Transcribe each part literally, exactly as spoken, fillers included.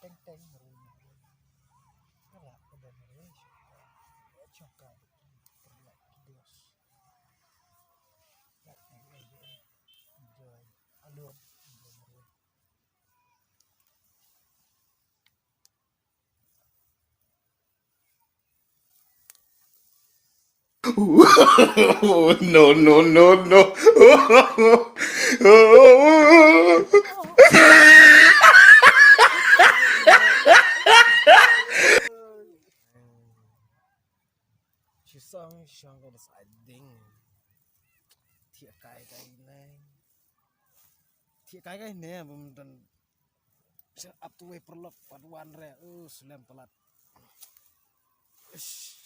Teng teng marwei marwei. Ka lap ka don marwei. Shongkai ki paralok ki dios. Enjoy. Alum. Enjoy marwei. No, no, no, no. Shisong, shisong ka da sa ding. Thiah kai kai ne. Thiah kai kai ne, bym don. Sha ap tu wei paralok pat wan re. Uh, slem palat. Ish.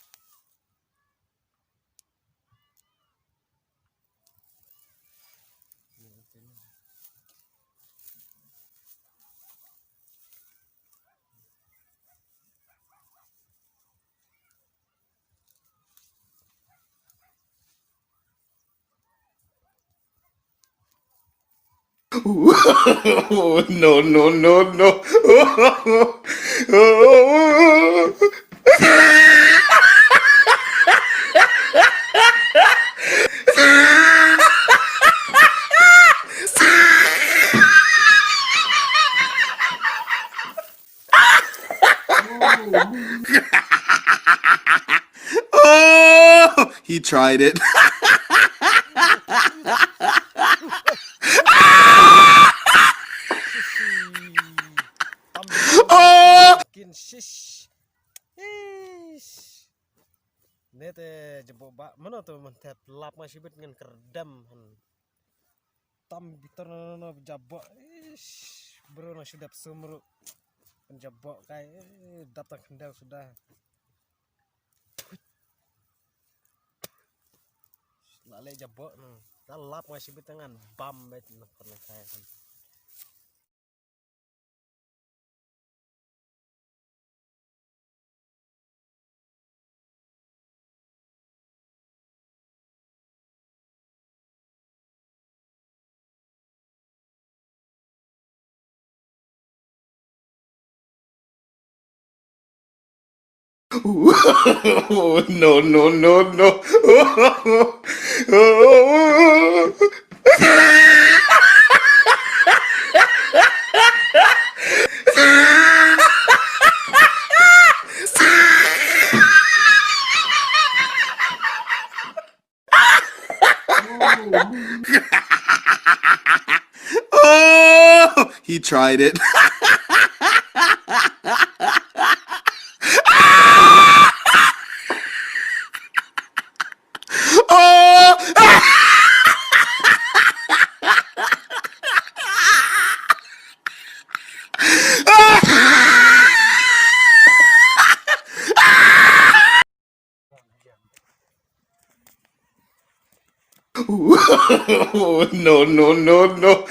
No, no, no, no. Oh, he tried it. Oh! Kin shish. Ish. Nete jabo ba mano to man thet lap nga shibit ngan kerdam han. Tam bitar no no jabo. Ish. Bro no shidap sumru. Jabo kai, eh, dap tang kendal sudah. Lale jabo no. Dah lap nga shibit tangan bam bet no pernah kai han. No, no, no, no. Oh, he tried it. Oh! No, no, no, no.